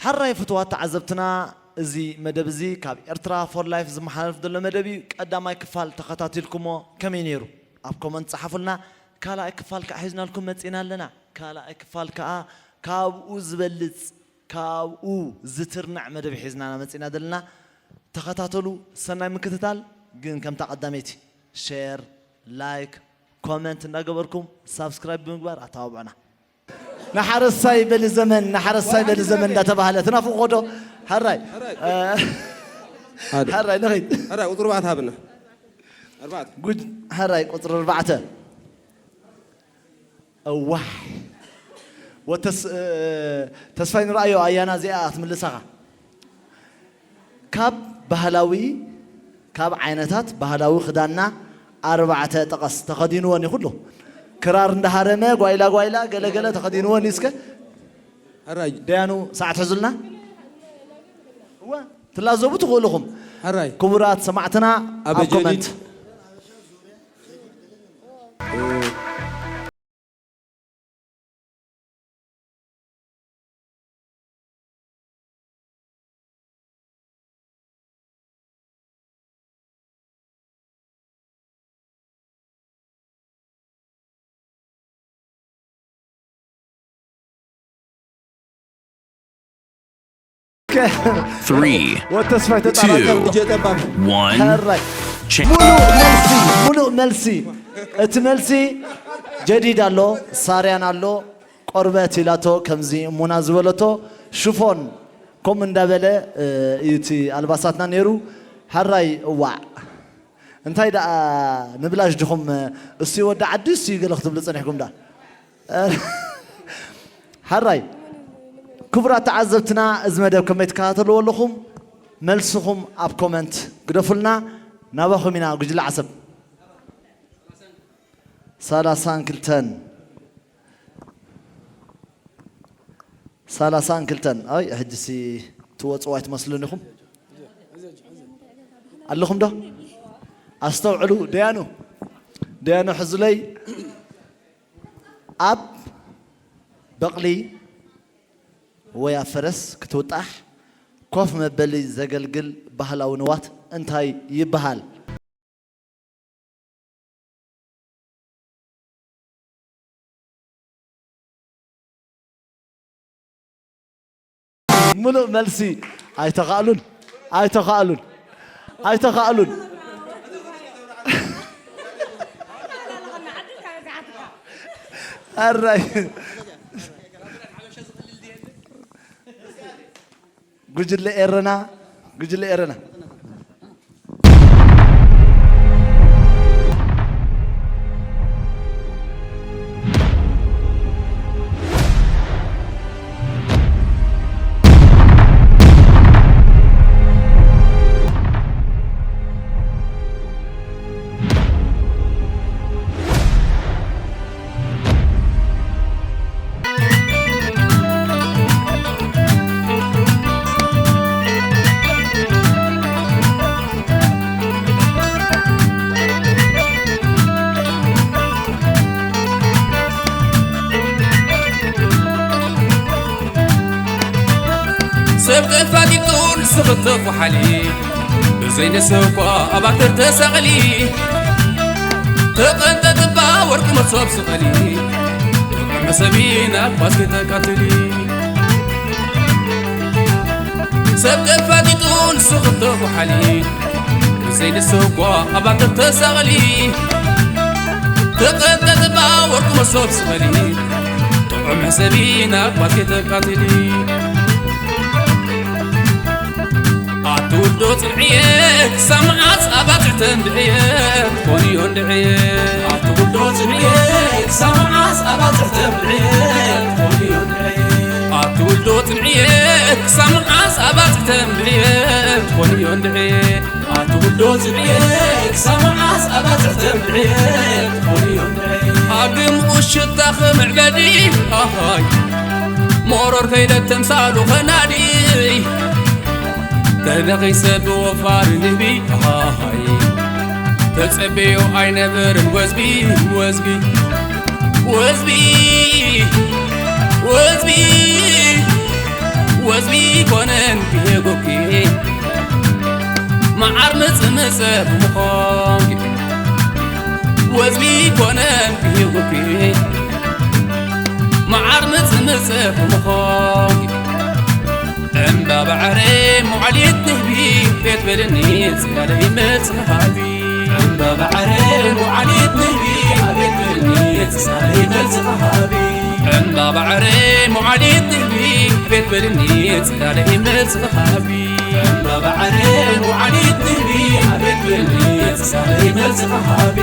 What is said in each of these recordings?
ኣራይ ፍትዋት ተዓዘብትና፣ እዚ መደብ እዚ ካብ ኤርትራ ፎር ላይፍ ዝመሓላለፍ ዘሎ መደብ እዩ። ቀዳማይ ክፋል ተኸታቲልኩሞ ከመይ ነይሩ? ኣብ ኮመንት ጸሓፉልና። ካልኣይ ክፋል ከዓ ሒዝናልኩም መጺና ኣለና። ካልኣይ ክፋል ከዓ ካብኡ ዝበልጽ፣ ካብኡ ዝትርናዕ መደብ ሒዝና መጺና ዘለና። ተኸታተሉ። ሰናይ ምክትታል። ግን ከምታ ቀዳመይቲ ሼር፣ ላይክ፣ ኮመንት እንዳገበርኩም ሳብስክራይብ ብምግባር ኣተባብዑና። ንሓረስታይ በሊ ዘመን፣ ንሓረስታይ በሊ ዘመን እንዳተባህለ ትናፍቕዎ ዶ? ሕራይ። ሕራይ። እ፣ ኣደ። ሕራይ ንኺድ። ሕራይ ቁጽሪ ኣርባዕተ ሃብና። ኣርባዕተ። ጉድ፣ ሕራይ ቁጽሪ ኣርባዕተ። እዋሕ። ወተስ-፣ እ፣ ተስፋይ ንርኣዮ ኣያና እዚኣ ክትምልሳኻ። ካብ ባህላዊ፣ ካብ ዓይነታት ባህላዊ ክዳንና ኣርባዕተ ጥቀስ። ተኸዲንወን እዩ ኩሉ። ክራር እንዳሃረመ፣ ጓይላ ጓይላ፣ ገለ ገለ ተኸዲንወን እዩ። እስከ ሕራይ። ደያኑ ሰዓት ሕዙልና። እወ፣ ትላዘቡ ትኽእሉ ኢኹም። ሕራይ። ክቡራት ሰማዕትና፣ ኣብ ኣብ ጀዲድ። ኮመንት። Three, ወተስፋይ ተጣራጠር። two, one. ሕራይ። Cha- ሙሉእ መልሲ፣ ሙሉእ መልሲ። እቲ መልሲ ጀዲድ ኣሎ፣ ሳርያን ኣሎ፣ ቆርበት ኢላቶ፣ ከምዚ እሙና ዝበለቶ፣ ሽፎን ከምኡ እንዳበለ፣ እ፣ እዩ እቲ ኣልባሳትና ነይሩ። ሕራይ እዋዕ። እንታይ ደኣ ንብላሽ ዲኹም? እሱ ወዲ ዓዲ እሱ ገለ ክትብሉ ጸኒሕኩም ደኣ። ሕራይ። ክቡራት ተዓዘብትና፣ እዚ መደብ ከመይ ትከታተልዎ ኣለኹም? መልስኹም ኣብ ኮመንት ግደፉልና። ናባኹም ኢና ጉጅለ ዓሰብ። ሰላሳን ክልተን። ሰላሳን ክልተን። ኣይ፣ ሕጂሲ ትወጽኡ ኣይትመስሉን ኢኹም። ኣለኹም ዶ? ኣስተውዕሉ፣ ደያኑ። ደያኑ ሕዙለይ። ኣብ በቕሊ ወይ ኣብ ፈረስ ክትውጣሕ ኮፍ መበሊ ዘገልግል ባህላዊ ንዋት እንታይ ይበሃል? ምሉእ መልሲ ኣይተኻእሉን፣ ኣይተኻእሉን፣ ኣይተኻእሉን። ኣራይ። ጉጅለ ኤረና፣ ጉጅለ ኤረና። ሰብ ተፋጢጡ ንስኺ ተኳሓሊ፣ ብዘይ ንስኺ እኳ ኣባትር ተሳቐሊ። ተቐንጠጥባ ወርቂ መሶብ ስቐሊ፣ መሰቢና ኳስኪ ተቃትሊ። ሰብ ተፋጢጡ ንስኺ ተኳሓሊ፣ ብዘይ ንስኺ እኳ ኣባትር ተሳቐሊ። ተቐንጠጥባ ወርቂ መሶብ ስቐሊ፣ ጥዑም ሕሰቢና ኳስኪ ተቃትሊ። ኣትውልዶ ጽንዕየ ክሳብ መዓስ ኣባጽሕ ተንብዕየ ትኾንዮ እንድዕየ። ኣትውልዶ ጽንዕየ ክሳብ መዓስ ኣባጽሕ ተንብዕየ ትኾንዮ እንድዕየ። ኣትውልዶ ጽንዕየ ክሳብ መዓስ ኣባጽሕ ተንብዕየ ትኾንዮ እንድዕየ። ኣትውልዶ ጽንዕየ ክሳብ መዓስ ኣባጽሕ ተንብዕየ ትኾንዮ እንድዕየ። ኣብ ድምኡ ሽታ ኸምዕበዲ ኣሃይ፣ ሞሮር ከይደ ተምሳሉ ኸናዲ። ተደኺሰ ብወፋሪ ንቢ ኣሃይ፣ ተጸበዮ ኣይነበርን ወዝቢ፣ ወዝቢ፣ ወዝቢ፣ ወዝቢ፣ ወዝቢ ይኮነን ብሄጎኪ መዓር ምጽምጽ ብምኾንኪ፣ ወዝቢ ይኮነን ብሄጎኪ መዓር ምጽምጽ ብምኾንኪ፣ ዕምባባ ዕረ መዓሊት ንህቢ ቤት በልኒ ጽላለ ይመጽእ ሃቢ። ዕምባባ ዕረ መዓሊት ንህቢ ቤት በልኒ ጽላለ ይመጽእ ሃቢ። ዕምባባ ዕረ መዓሊት ንህቢ ቤት በልኒ ጽላለ ይመጽእ ሃቢ። ዕምባባ ዕረ መዓሊት ንህቢ ቤት በልኒ ጽላለ ይመጽእ ሃቢ።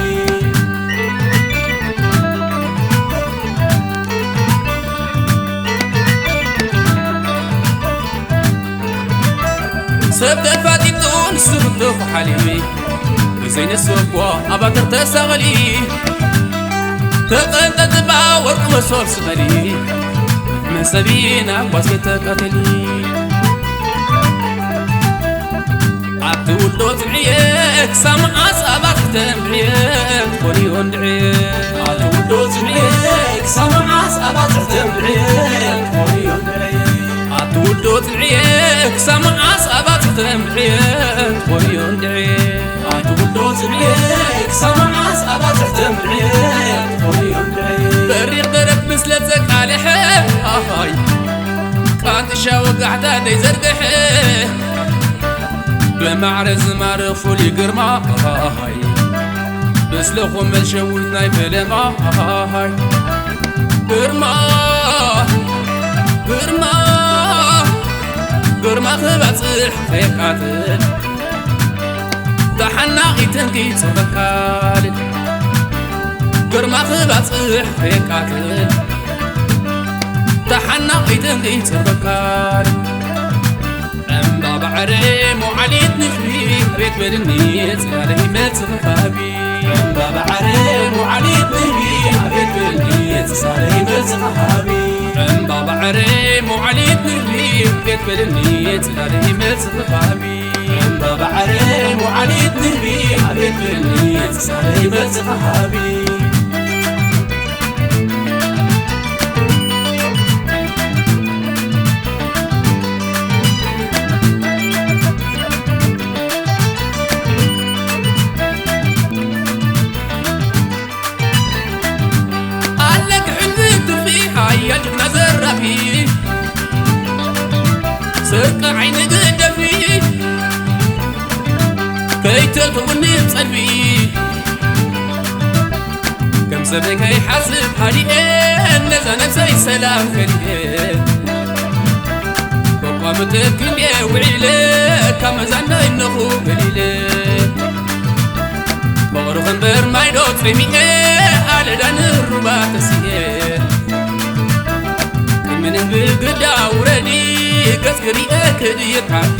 ሰብ ተፋጢጡ ንሱ ርድኹ ሓሊዊ ብዘይነሰቦ ኣባትር ተሳቐሊ ተቐንጠጥባ ወርቂ መሶብ ስቐሊ መሰቢና ጓዝ ተቃተሊ ኣብቲ ውልዶ ጽንዕየ ክሳብ መዓስ ኣባትር ተንብዕየ ትኾንዮ እንድዕየ ኣብቲ ውልዶ ጽንዕየ ክሳብ መዓስ ኣባትር ተንብዕየ ትኾንዮ እንድዕየ ኣቲ ውልዶ ጽንዕየ ክሳብ መዓስ ኣባቲ ተንብዕየ ትኾንዮ እንድዕየ ኣቲ ውልዶ ጽንዕየ ክሳብ መዓስ ኣባቲ ተንብዕየ ትኾንዮ እንድዕየ በሪቕ ደረት ምስለ ዘቃልሐ ኣሃይ ቃንጥሻ ወጋሕታ ደይ ዘርግሐ ብማዕረ ዝማረ ፍሉይ ግርማ ኣሃይ ብስለኹም መልሸዊት ናይ ፈለማ ኣሃይ ግርማ ግርማ ግርማ ክባጽሕ ከየቃትል ተሓናቒትን ክይጽበካል ግርማ ክባጽሕ ከየቃትል ተሓናቒትን ክይጽበካል ዕምባባ ዕረ መዓሊት ንህቢ ኣቤት በልኒ ጽላለ ይመጽእ ሃቢ ዕምባባ ዕረ መዓሊት ንህቢ ኣቤት በልኒ ጽላለ ይመጽእ ሃቢ ዕምባባ ዕረ መዓሊት ንህቢ ኣቤት በልኒ ጽላለ ይመጽእ ሃቢ ዕምባባ ዕረ መዓሊት ንህቢ ኣቤት በልኒ ጽላለ ይመጽእ ሃቢ ኣለክ ሕልሚ ትርፊ ሓያል ጅግና ዘራፊ ስርቂ ዓይኒ ግደፊ ከይተእትውኒ ጸልፊ ከም ሰበይ ከይሓስብ ሃዲኤ ነዛ ነብሰይ ሰላም ከሊኤ በቋ ምጥክ እንዴ ውዒለ ካብ መዛንዳይ ነኹ ገሊለ ፍቕሪ ክንበር ማይዶ ጸሚኤ ኣለዳ ንሩባ ተሲኤ ቅድሚ ንህቢ ግዳ ውረዲ ገጽ ክሪኤ ክድይብ ዓዲ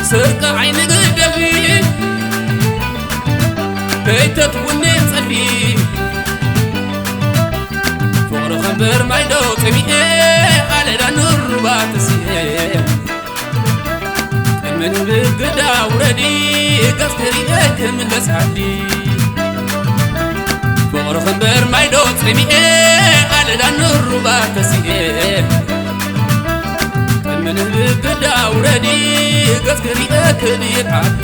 ስርቂ ዓይኒ ግደፊ ከይተትውኒ ጸልፊ ፍቕሪ ኸንበር ማይዶ ጸሚኤ ኣለዳ ንሩባ ተሲኤ ቅድሚ ንብግዳ ውረዲ ገጽ ክሪኤ ክምለስ ዓዲ ፍቕሪ ኸንበር ማይዶ ጸሚኤ ኣለዳ ንሩባ ተሲኤ ቅድሚ ንብግዳ ውረዲ ገጽ ክሪኤ ክድይብ ዓዲ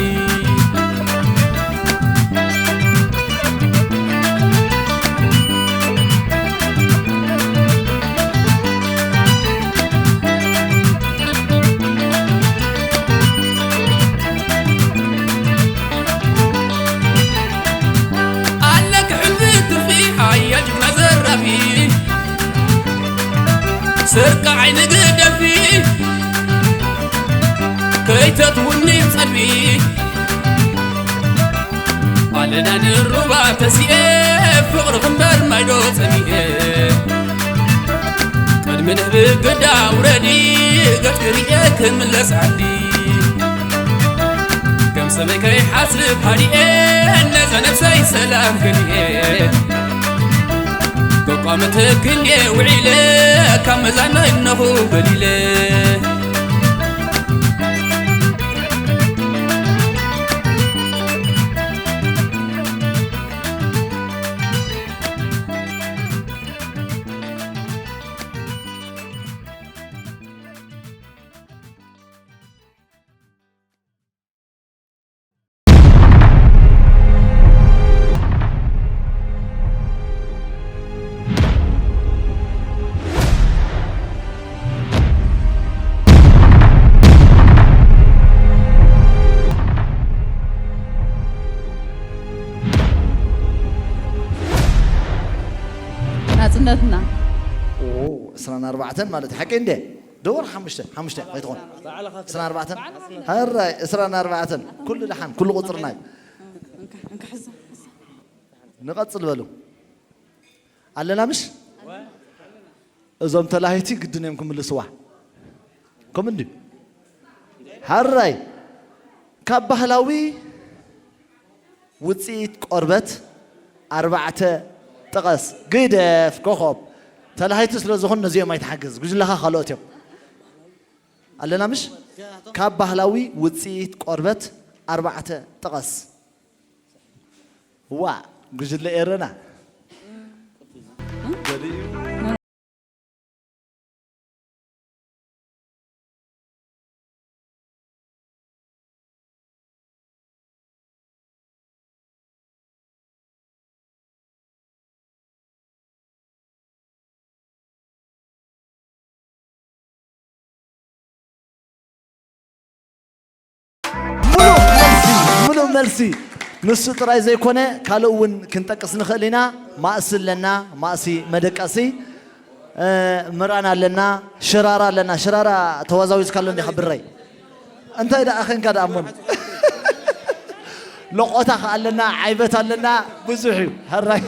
ኣለክ ሕልሚ ትርፊ ሓያል ጅግና ዘራፊ ስርቂ ዓይኒ ግደፊ ከይተትውኒ ጸልፊ ኣለና ንሩባ ተሲኤ ፍቕሪ ክንበር ማይዶ ጸሚኤ ቅድሚ ንህቢ ግዳ ውረዲ ገጽ ክሪኤ ክምለስ ዓዲ ከም ሰበይ ከይሓስብ ሃዲኤ፣ ነዛ ነብሰይ ሰላም ገሊኤ። ከቋምት ክንዴ ውዒለ፣ ካብ መዛናይ እነኹ በሊለ። ናጽነትና። ኦ፣ ዕስራን ኣርባዕተን ማለት ሓቂ እንዴ? ደወር ሓሙሽተ፣ ሓሙሽተ ከይትኾን። ዕስራን ኣርባዕተን? ሕራይ፣ ዕስራን ኣርባዕተን። ኩሉ ደሓን፣ ኩሉ ቁጽርና እዩ። እንካ፣ እንካ፣ ሕዛ፣ ሕዛ። ንቐጽል በሉ። ኣለና ምሽ? እዞም ተላሂቲ ግድን እዮም ክምልስዋ። ከም እንድዩ። ሕራይ፣ ካብ ባህላዊ ውጽኢት ቆርበት ኣርባዕተ ጥቐስ። ግደፍ ኮኾብ። ተላሃይቲ ስለ ዝኾኑ ነዚኦም ኣይትሓግዝ። ጉጅለኻ ካልኦት እዮም። ኣለና ምሽ? ካብ ባህላዊ ውጽኢት ቆርበት ኣርባዕተ ጥቐስ። ዋ፣ ጉጅለ ኤረና። ሙሉእ መልሲ፣ ሙሉእ መልሲ። ንሱ ጥራይ ዘይኮነ፣ ካልእ እውን ክንጠቅስ ንኽእል ኢና። ማእሲ ኣለና፣ ማእሲ መደቀሲ። እ፣ ምራን ኣለና፣ ሽራራ ኣለና። ሽራራ ተዋዛዊዝካሉ እንዲኻ ብረይ። እንታይ ደኣ ኸንካ ደኣ እሞን። ሎቆታ ኸኣ ኣለና፣ ዓይበት ኣለና፣ ብዙሕ እዩ። ሕራይ።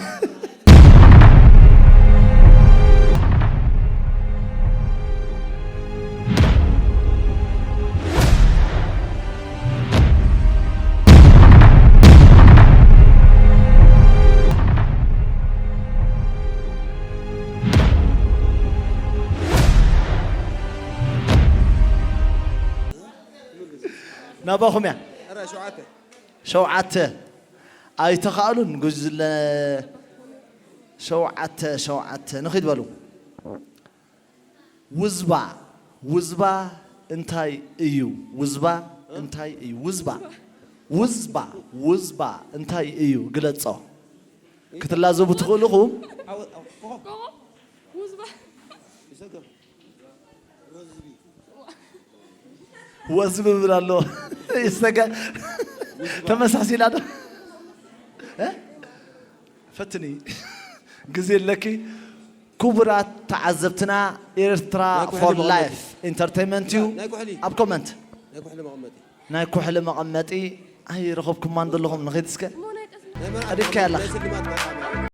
ናባኹም እያ። ሸውዓተ። ኣይተኻእሉን ጉጅለ ሸውዓተ፣ ሸውዓተ ንኺድ በሉ። ውዝባ፣ ውዝባ እንታይ እዩ? ውዝባ እንታይ እዩ? ውዝባ፣ ውዝባ፣ ውዝባ እንታይ እዩ? ግለጾ። ክትላዘቡ ትኽእሉ ኢኹም። ወዝቢ ብላ ኣሎ። ይሰገ ተመሳሲላ ዶ? እ? ፈትኒ። ግዜ ኣለኪ። ክቡራት ተዓዘብትና፣ ኤርትራ ናይ ኩሕሊ ፎር መቐመጢ። ላይፍ ኢንተርቴይንመንት እዩ። ናይ ኩሕሊ። ኣብ ኮመንት። ናይ ኩሕሊ መቐመጢ። ናይ ኩሕሊ መቐመጢ። ኣይረኸብኩማን ዘለኹም፣ ንኸይድ እስከ። ናይ መርዓ ቀዲድካ ያለኻ። ናይ ስልማት መርዓ ማለት።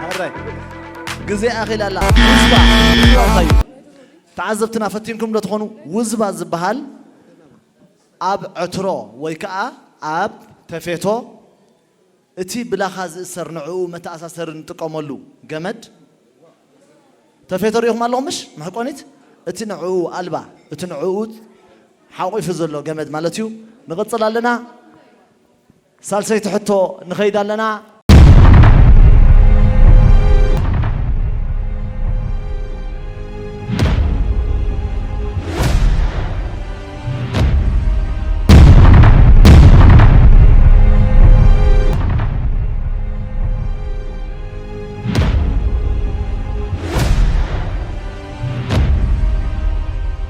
ሕራይ፣ ግዜ ኣኺላ ኣላ። ውዝባ እንታይ እዩ? ተዓዘብትና ፈቲንኩም ዶ ትኾኑ? ውዝባ ዝበሃል ኣብ ዕትሮ ወይ ከዓ ኣብ ተፌቶ እቲ ብላኻ ዝእሰር ንዕኡ መተኣሳሰሪ እንጥቀመሉ ገመድ ተፌቶ ሪኢኹም ኣለኹም ምሽ? መሕቆኒት እቲ ንዕኡ ኣልባ፣ እቲ ንዕኡ ሓቑፉ ዘሎ ገመድ ማለት እዩ። ንቕጽል ኣለና። ሳልሰይቲ ሕቶ ንኸይድ ኣለና።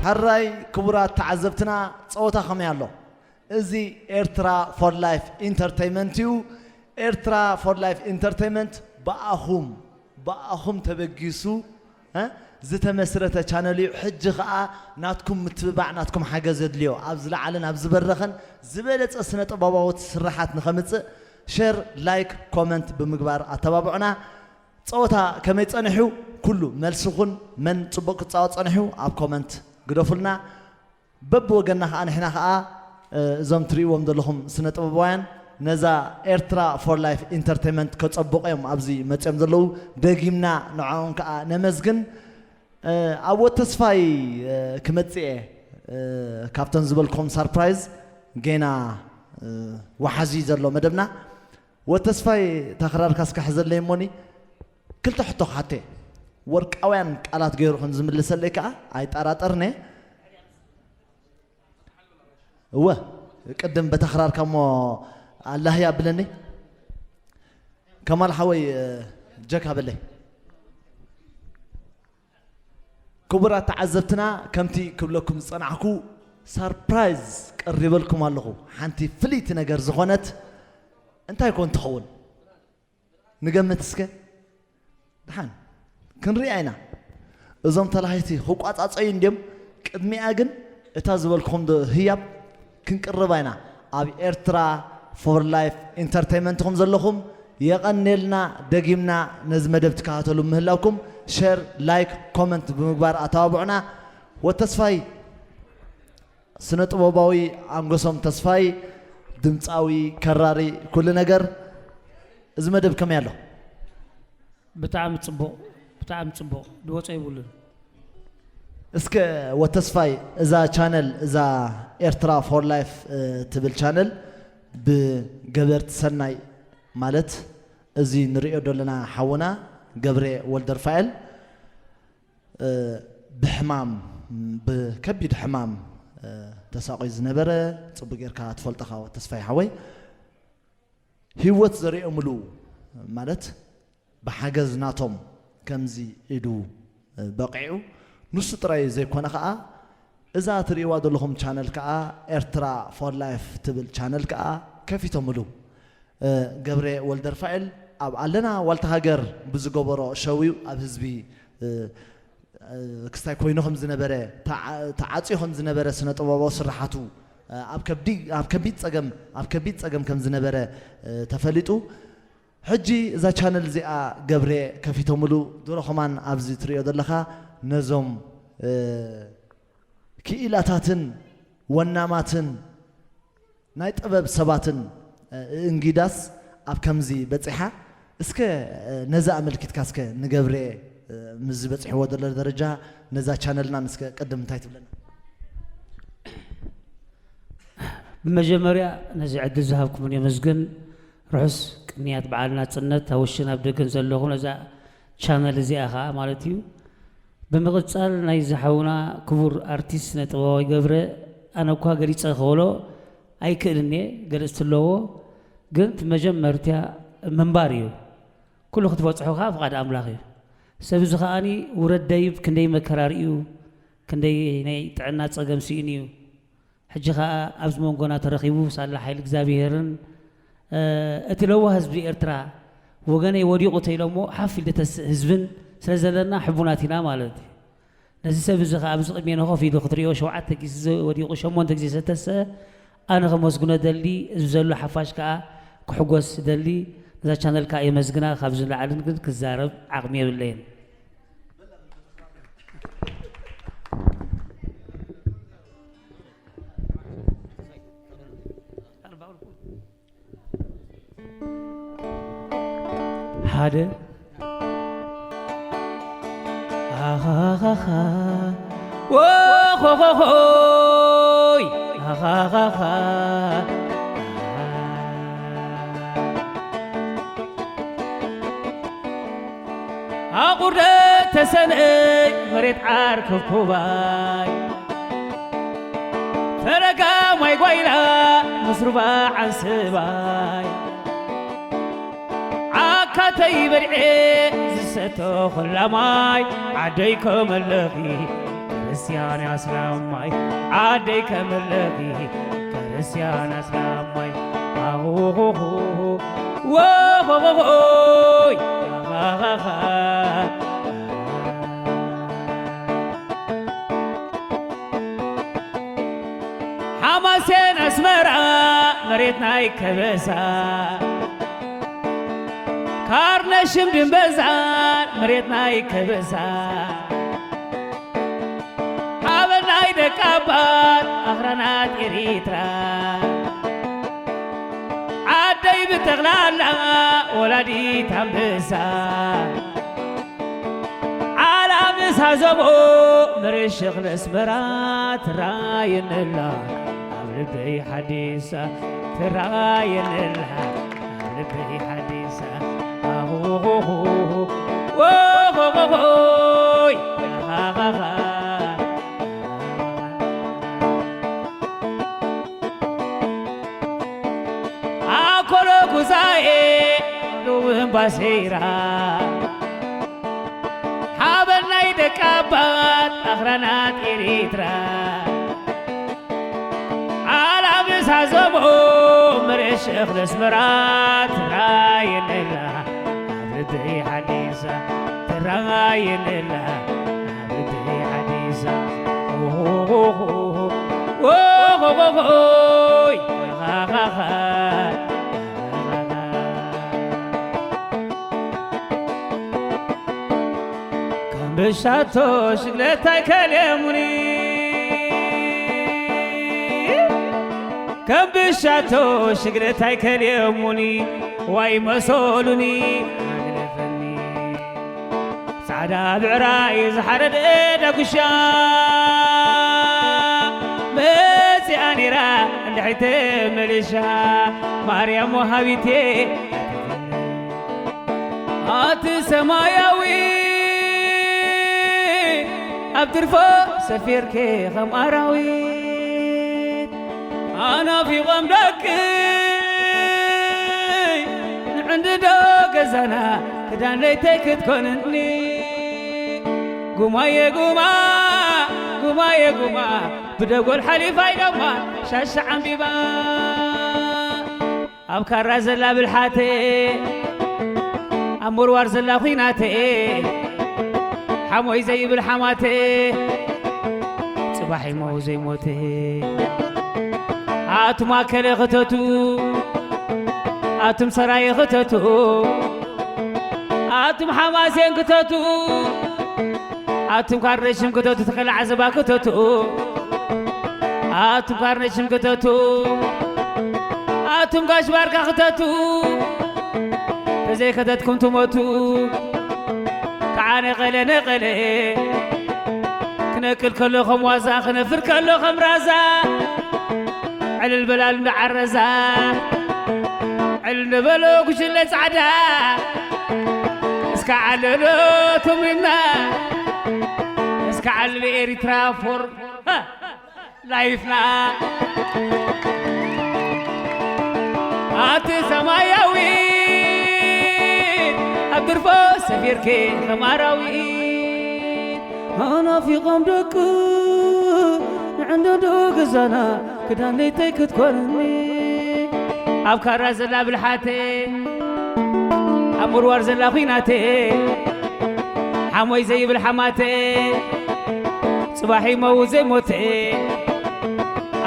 ሕራይ ክቡራት ተዓዘብትና፣ ጸወታ ከመይ ኣሎ? እዚ ኤርትራ ፎር ላይፍ ኢንተርተይመንት እዩ። ኤርትራ ፎር ላይፍ ኢንተርተይመንት ብኣኹም ብኣኹም ተበጊሱ እ ዝተመስረተ ቻነል እዩ። ሕጂ ኸኣ ናትኩም ምትብባዕ ናትኩም ሓገዝ የድልዮ። ኣብ ዝለዓለን ኣብ ዝበረኸን ዝበለጸ ስነ ጥበባዊ ስርሓት ንኸምጽእ ሸር፣ ላይክ፣ ኮመንት ብምግባር ኣተባብዑና። ጸወታ ከመይ ጸኒሑ? ኩሉ መልስኹን መን ጽቡቕ ክጻወት ጸኒሑ ኣብ ኮመንት ግደፉልና። በብወገንና ኸኣ ንሕና ኸኣ እዞም ትርእይዎም ዘለኹም ስነ ጥበባውያን ነዛ ኤርትራ ፎር ላይፍ ኢንተርቴይንመንት ከጸብቑ እዮም ኣብዚ መጺኦም ዘለዉ። ደጊምና ንዕኦም ከኣ ነመስግን። ኣብ ወተስፋይ ክመጽእ እየ። ካብተን ዝበልኩም ሳርፕራይዝ ጌና ወሓዚ ዘሎ መደብና። ወተስፋይ ታኽራርካ እስካ ሕዘለይ እሞኒ ክልተ ሕቶ ክሓቴ። ወርቃውያን ቃላት ገይሩ ከም ዝምልሰለይ ከኣ ኣይጠራጠርነ። እወ፣ ቅድም በታኽራርካ እሞ ኣላህያ ብለኒ። ከማል ሓወይ፣ ጀካ በለይ። ክቡራት ተዓዘብትና፣ ከምቲ ክብለኩም ዝጸናሕኩ፣ ሳርፕራይዝ ቀሪበልኩም ኣለኹ። ሓንቲ ፍልይቲ ነገር ዝኾነት እንታይ ኮን ትኸውን? ንገምት እስከ። ደሓን ክንሪኣ ኢና። እዞም ተላሃይቲ ክቋጻጸዩ እንድዮም። ቅድሚኣ ግን እታ ዝበልኩኹም ዶ ህያብ ክንቅርባ ኢና። ኣብ ኤርትራ ፎር ላይፍ ኢንተርቴይንመንት ኢኹም ዘለኹም። የቐኔልና። ደጊምና ነዚ መደብ ትከታተሉ ምህላውኩም ሸር፣ ላይክ፣ ኮመንት ብምግባር ኣተባብዑና። ወተስፋይ ስነ ጥበባዊ ኣንጎሶም ተስፋይ፣ ድምፃዊ፣ ከራሪ፣ ኩሉ ነገር። እዚ መደብ ከመይ ኣሎ? ብጣዕሚ ጽቡቕ፣ ብጣዕሚ ጽቡቕ። ድወጾ የብሉን። እስከ ወተስፋይ፣ እዛ ቻነል፣ እዛ ኤርትራ ፎር ላይፍ፣ እ፣ ትብል ቻነል ብገበርቲ ሰናይ፣ ማለት እዚ ንሪኦ ዘለና ሓውና ገብሬ ወልደርፋኤል፣ እ፣ ብሕማም፣ ብከቢድ ሕማም፣ እ፣ ተሳቒዩ ዝነበረ፣ ጽቡቕ ጌርካ ትፈልጦ ኢኻ ተስፋይ ሓወይ። ህይወት ዘሪኦምሉ፣ ማለት ብሓገዝ ናቶም ከምዚ ኢዱ፣ እ፣ በቒዑ። ንሱ ጥራይ ዘይኮነ ኸኣ፣ እዛ ትርእይዋ ዘለኹም ቻነል ከኣ ኤርትራ ፎር ላይፍ ትብል ቻነል ከኣ ከፊቶምሉ። እ፣ ገብረ ወልደርፋኤል ኣብ ኣለና ዋልታ ሃገር ብዝገበሮ ሸው እዩ ኣብ ህዝቢ፣ እ፣ እ፣ ክስታይ ኮይኑ ከም ዝነበረ፣ ተዓ-፣ ተዓጽዩ ከም ዝነበረ ስነ ጥበባዊ ስርሓቱ፣ እ፣ ኣብ ከብዲ-፣ ኣብ ከቢድ ጸገም፣ ኣብ ከቢድ ጸገም ከም ዝነበረ፣ እ፣ ተፈሊጡ። ሕጂ እዛ ቻነል እዚኣ ገብረ ከፊቶምሉ ድሮ ከማን ኣብዚ ትርእዮ ዘለኻ ነዞም፣ እ፣ ክኢላታትን ወናማትን ናይ ጥበብ ሰባትን፣ እ፣ እንጊዳስ ኣብ ከምዚ በጺሓ። እስከ፣ እ፣ ነዚ ኣመልኪትካ እስከ ንገብረ፣ እ፣ ምስዚ በጺሕዎ ዘሎ ደረጃ ነዛ ቻነልናን እስከ ቅድም እንታይ ትብለና? ብመጀመርያ ነዚ ዕድል ዝሃብኩምን የመስግን። ርሑስ ቅንያት በዓል ናጽነት ኣብ ውሽን ኣብ ደገን ዘለኹም ነዛ ቻነል እዚኣ ኸኣ ማለት እዩ። ብምቕጻል ናይዚ ሓውና ክቡር ኣርቲስት ስነ ጥበባዊ ገብረ፣ ኣነ እኳ ገሊጸ ክብሎ ኣይክእልን እየ፣ ገለጽቲ ኣለዎ፣ ግን እቲ መጀመርትያ ምንባር እዩ። ኩሉ ክትበጽሖ ከኣ ፍቓድ ኣምላኽ እዩ። ሰብ እዚ ከኣኒ ውረድ ደይብ ክንደይ መከራ ርእዩ፣ ክንደይ ናይ ጥዕና ጸገም ስኢኑ እዩ። ሕጂ ኸኣ ኣብዚ መንጎና ተረኺቡ ሳላ ሓይሊ እግዚኣብሄርን፣ እ፣ እቲ ለዋህ ህዝቢ ኤርትራ ወገነይ ወዲቑ ተኢሎሞ ሓፍ ኢሉ ደተስእ ህዝብን ስለ ዘለና ሕቡናት ኢና ማለት እዩ። ነዚ ሰብ እዚ ኸኣ ኣብዚ ቅድሜና ኮፍ ኢሉ ክትሪኦ ሸውዓተ ግዜ ወዲቑ ሸሞንተ ግዜ ዝተስአ ኣነ ከመስግኖ ደሊ፣ እዚ ዘሎ ሓፋሽ ከኣ ክሕጎስ ደሊ። ነዛ ቻነል ከኣ የመስግና፣ ካብዚ ንላዕልን ግን ክዛረብ ዓቕሚ የብለይን። ሓደ ኣኻኻኻ ወኾኾኾይ ኣኻኻኻ ኣቑርደት ተሰነይ መሬት ዓር ከብኩባይ ፈረጋ ማይ ጓይላ ምስሩባ ዓንስባይ ዓካተይ በልዔ ዝሰቶ ኹላ ማይ ዓደይ ከመለኺ ክርስቲያን ኣስላማይ ዓደይ ከመለኺ ክርስቲያን ኣስላማይ ኣሁሁሁ ወሆሆሆይ ኣኻኻኻ ሓማሴን ኣስመራ መሬት ናይ ከበሳ፣ ካርነሽም ድንበዛን መሬት ናይ ከበሳ፣ ሓበን ናይ ደቂ ኣባት ኣኽራናት ኤሪትራ፣ ዓደይ ብጠቕላላ ወላዲት ኣንበሳ። ዓላ ምስ ሃዘቦ ምርሽኽ ነስመራ ትራየነላ፣ ኣብ ልበይ ሓዲሳ ትራየነላ፣ ኣብ ልበይ ሓዲሳ። ኣሆሆሆ፣ ኦሆሆሆይ፣ ሃሃሃ። ኣኮሎ ጉዛኤ ሉውን ባሴራ፣ ሓበን ናይ ደቂ ኣባት ኣኽራናት ኤሪትራ፣ ዓላ ምስ ሃዘቦ ምርሽኽ ነስመራ ትራየነላ፣ ኣብ ልበይ ሓዲሳ ትራየነላ፣ ኣብ ልበይ ሓዲሳ። ኦሆሆሆ፣ ኦሆሆሆይ፣ ሃሃሃ። ከም ብሻቶ ሽግለታይ ከልየሙኒ፣ ከም ብሻቶ ሽግለታይ ከልየሙኒ፣ ዋይ መሰሉኒ ኣግለፈኒ። ጻዕዳ ብዕራይ ዝሓረደ ዳጉሻ፣ መጺኣ ነይራ እንድሕሪት መሊሻ፣ ማርያም ወሃቢቴ። ኣቲ ሰማያዊ ኣብ ትርፎ ሰፊርኪ ከም ኣራዊት፣ ኣናፊቖም ደቂ ንዕንድዶ ገዛና ክዳን ለይተይ ክትኮንኒ። ጉማየ ጉማ፣ ጉማየ ጉማ፣ ብደጎል ሓሊፋ ኢሎማ ሻሻ ዓምቢባ። ኣብ ካራ ዘላ ብልሓተ፣ ኣብ ምርዋር ዘላ ኹናተ፣ ሓሞይ ዘይብል ሓማተ፣ ጽባሕ ይመው ዘይሞተ። ኣቱም ኣከለ ክተቱ፣ ኣቱም ሰራየ ክተቱ፣ ኣቱም ሓማሴን ክተቱ፣ ኣቱም ካርነሽም ክተቱ፣ ተኸላ ዓዘባ ክተቱ፣ ኣቱም ካርነሽም ክተቱ፣ ኣቱም ጋሽ ባርካ ክተቱ፣ ተዘይከተትኩም ትሞቱ። ከዓ ነቐለ ነቐለ፣ ክነቅል ከሎ ከም ዋዛ፣ ክነፍር ከሎ ከም ራዛ፣ ዕልል በላሉ እንዳዓረዛ፣ ዕልል ንበሎ ጉጅለ ጻዕዳ፣ እስከ ዓለሎ ትምሪምና፣ እስከ ዓለሎ ኤሪትራ ፎር ላይፍና። ኣቲ ሰማያዊ ኣብ ድርፎ ሰፊርኪ ከም ኣራዊት፣ ኣናፊቖም ደቂ ንዕንደዶ ገዛና ክዳን ለይተይ ክትኮንኒ። ኣብ ካራ ዘላ ብልሓተ፣ ኣብ ምርዋር ዘላ ኹናተ፣ ሓሞይ ዘይብል ሓማተ፣ ጽባሕ ይመውት ዘይሞተ።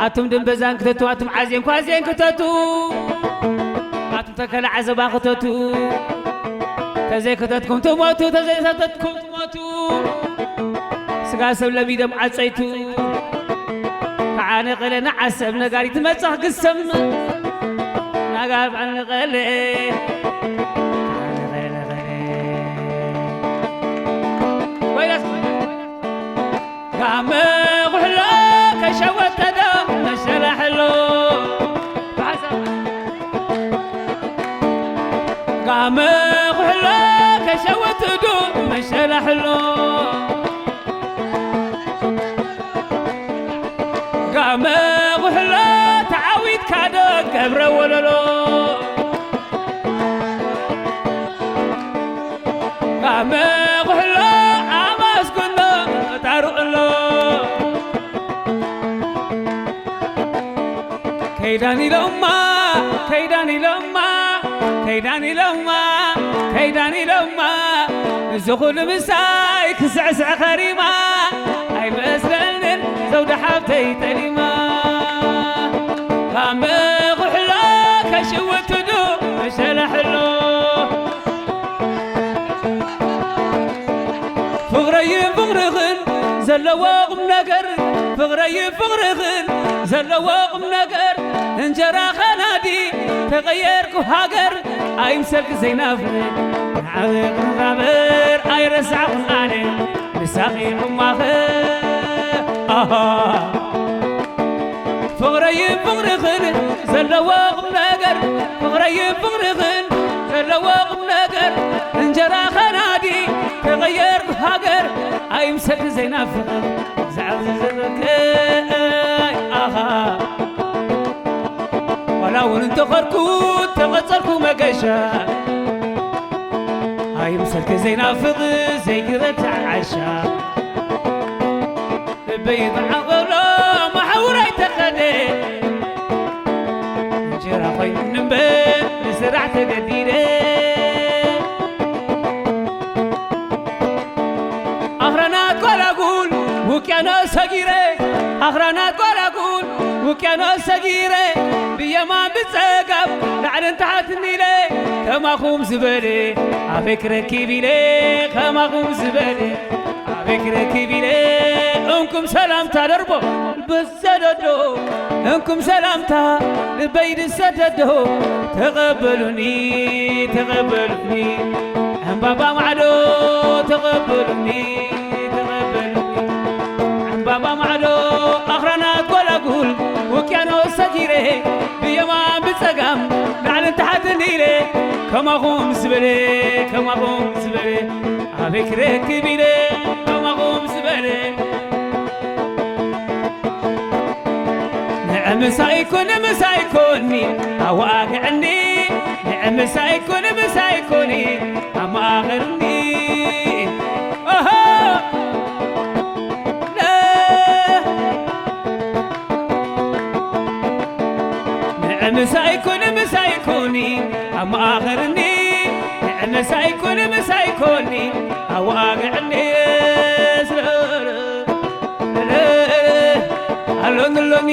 ኣቱም ድንበዛን ክተቱ፣ ኣቱም ዓዜን ኳዜን ክተቱ፣ ኣቱም ተከላ ዓዘባ ክተቱ። ተዘይከተትኩም ትሞቱ፣ ተዘይሰተትኩም ትሞቱ። ስጋ ሰብ ለሚዶም ዓጸይቱ፣ ከዓ ነቐለ ንዓሰብ ነጋሪት መጻኽ ግሰም። ናጋ በዓል ነቐለ፣ በዓል ነቐለ፣ ነቐለ። ወይለስ ጋመ ኩሕሎ ከሸወተዶ መሸላሕሎ። ብሓሳብ ጋመ ኩሕሎ ከሸወትዱ መሸላሕሎ። ጋመ ኩሕሎ ተዓዊትካ ዶ ገብረ ወለሎ። ጋመ ኩሕሎ ኣመስግኖ ፈጣሩ ኣሎ። ከይዳን ኢሎማ፣ ከይዳን ኢሎማ፣ ከይዳን ኢሎማ፣ ከይዳን ኢሎማ፣ እዚ ኩሉ ምሳይ ክስዕስዕ ከሪማ፣ ኣይመስለንን ዘውዲ ሓብተይ ጠሊማ። ሽውትዱ መሸለሕሎ ፍቕረይን ፍቕርኽን ዘለዎ ቁም ነገር፣ ፍቕረይን ፍቕርኽን ዘለዎ ቁም ነገር፣ እንጀራ ኸናዲ ተቐየርኩ ሃገር፣ ኣይምሰልኪ ዘይናፍቕ ንዓኺ ክነባበር ኣይረሳዕኩን ኣነ ምሳኺ ሕማኸ። ኣሃ። ፍቕረይን ፍቕርኽን ዘለዎ ቁም ነገር፣ ፍቕረይን ፍቕርኽን ዘለዎ ቁም ነገር፣ እንጀራ ኸናዲ ተቐየርኩ ሃገር፣ ኣይምሰልኪ ዘይናፍቕ ዘዕዝዘበከይ ኣኻ። ዋላ እውን እንተኸድኩ ተቐጸልኩ መገሻ፣ ኣይምሰልኪ ዘይናፍቕ ዘይግረታ ዓሻ። ልበይ ይጥዓቕ ኣሎ መሓውር ኣይተኸደ፣ እንጀራ ኮይኑ እምበር ንስራሕ ተገዲደ። ኣኽራናት ጓላጉል ውቅያኖስ ሰጊረ፣ ኣኽራናት ጓላጉል ውቅያኖስ ሰጊረ፣ ብየማን ብጸጋም ላዕልን ታሕትን ኢለ፣ ከማኹም ዝበለ ኣበይ ክረክብ ኢለ፣ ከማኹም ዝበለ ኣበይ ክረክብ ኢለ፣ እንኩም ሰላምታ ደርቦ ልበይ ዝሰደዶ፣ እንኩም ሰላምታ ልበይ ዝሰደዶ፣ ተቐበሉኒ፣ ተቐበሉኒ፣ ዕምባባ ማዕዶ ተቐበሉኒ፣ ተቐበሉኒ፣ ዕምባባ ማዕዶ ኣኽራናት ጓላጉል ውቅያኖስ ሰጊረ፣ ብየማን ብጸጋም ላዕልን ታሕትን ኢለ፣ ከማኹም ዝበለ፣ ከማኹም ዝበለ ኣበይ ክረክብ ኢለ፣ ከማኹም ዝበለ። ንዕምሳይ ኮኒ፣ ምሳይ ኮኒ፣ ኣዋግዕኒ። ንዕምሳይ ኮኒ፣ ምሳይ ኮኒ፣ ኣማኽርኒ። ኦሆ! ንዕምሳይ ኮኒ፣ ምሳይ ኮኒ፣ ኣማኽርኒ። ንዕምሳይ ኮኒ፣ ምሳይ ኮኒ፣ ኣዋግዕኒ። ኣሎኒ ኣሎኒ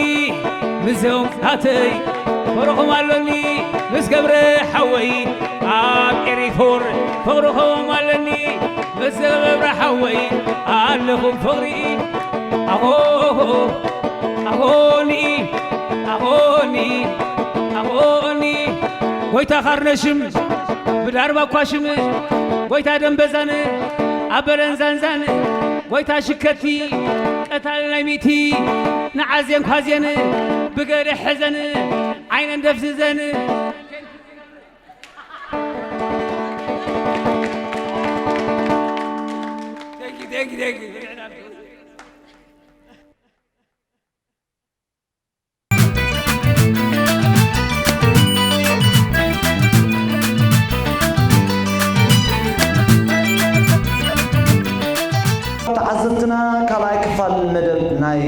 ምስዞም ናተይ፣ ፍቕርኹም ኣሎኒ ምስ ገብረ ሓወይ፣ ኣብ ኤሪፎር ፍቕርኹም ኣለኒ ምስ ገብረ ሓወይ፣ ኣለኹም ፍቕሪ ኣኾ ኣኾኒ ኣኾኒ ኣኾኒ። ጎይታ ኻርነሽም ብዳርባ ኳሽም፣ ጎይታ ደንበዛን ኣበረን ዛንዛን፣ ጎይታ ሽከቲ ቀታል ናይ ሚቲ፣ ንዓዜን ኳዜን ብገደ ሕዘን ዓይነን ደፍዝዘን። Thank you, thank you, thank you. ተዓዘብትና፣ ካልኣይ ክፋል መደብ ናይ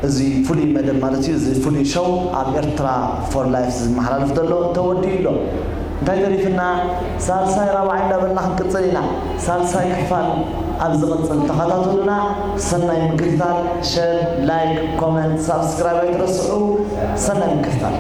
እዚ ፍሉይ መደብ ማለት እዩ፣ እዚ ፍሉይ ሾው ኣብ ኤርትራ ፎር ላይፍ ዝመሓላለፍ ዘሎ ተወዲኡ ኣሎ። እንታይ ተሪፍና? ሳልሳይ ራብዓይ እንዳበልና ክንቅጽል ኢና። ሳልሳይ ክፋል ኣብ ዝቕጽል ተኸታተሉና። ሰናይ ምክትታል፣ ሸር፣ ላይክ፣ ኮመንት፣ ሳብስክራይብ ኣይትረስዑ። ሰናይ ምክትታል።